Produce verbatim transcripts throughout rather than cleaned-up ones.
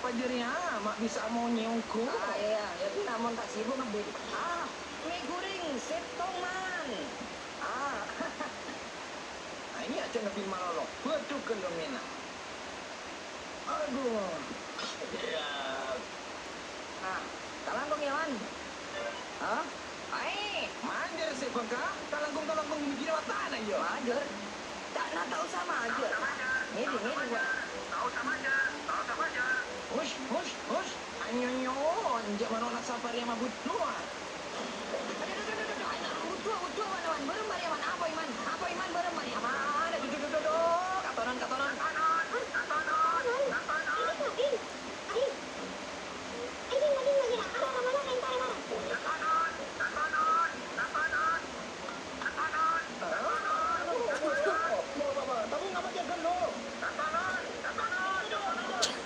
Apa jârèya ma' bisa amonyè ongghu? Ah, iyâ, iyâ, iyâ, mon ta' sibuk ngebbit. Ah, mè' ghuring sèttong, Man. Ah. Ah, iyâ, jhâ' ngebbit malolo. Bâdhu ghâllu mèna. Adhu. Iyâ. Ah, kalangkong, yâ, Man. Hah? Aè, majâr sè bengka, kalangkong-kalangkong mèkkèrè watana, yâ. Majâr? Ca'na ta' osa majâr. Ngèdhing, ngèdhing, Pak. Hush, hush, hush. Anyonyon, jhâ' manola saparèya mabudhuwâ. Adhu, adhu, adhu, adhu, adhu, adhu, budhuwâ, budhuwâ, Man, Man. Bârâmma rèya, Man. Apa, Man? Apa, Man? Bârâmma rèya, Man. Adhu, adhu, adhu, adhu. Katonan, katonan. Hah? Katonan? Ini Nadine. Nadine. Ayo, Nadine, Nadine, Nadine, mara, mara, mara, entar, mara.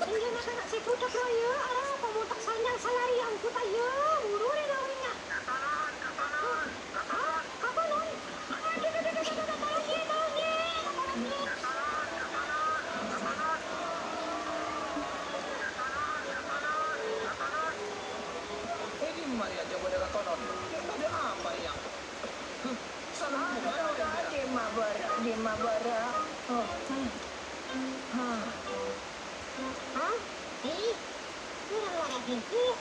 Enggak, enggak, enggak, sè budhak, Bro, ya. Ara, apa mon ta' sanyang salari anggota, ya? Buru, rè, lawannya. Katonan! Katonan! Aduh, aduh, aduh, aduh, aduh, tolong, Nyi, tolong, Nyi, tolong, Nyi. Katonan! Katonan! Katonan! Katonan! Katonan! È dimma rèya jhâ' bâdâ katonan? Bâdâ apa rèya? Huh, salah. Aduh, aduh, aduh, dimma bârâ', dimma bârâ'. Oh, hmm. Hah? Hah? Ih, kurang lagi. Ih.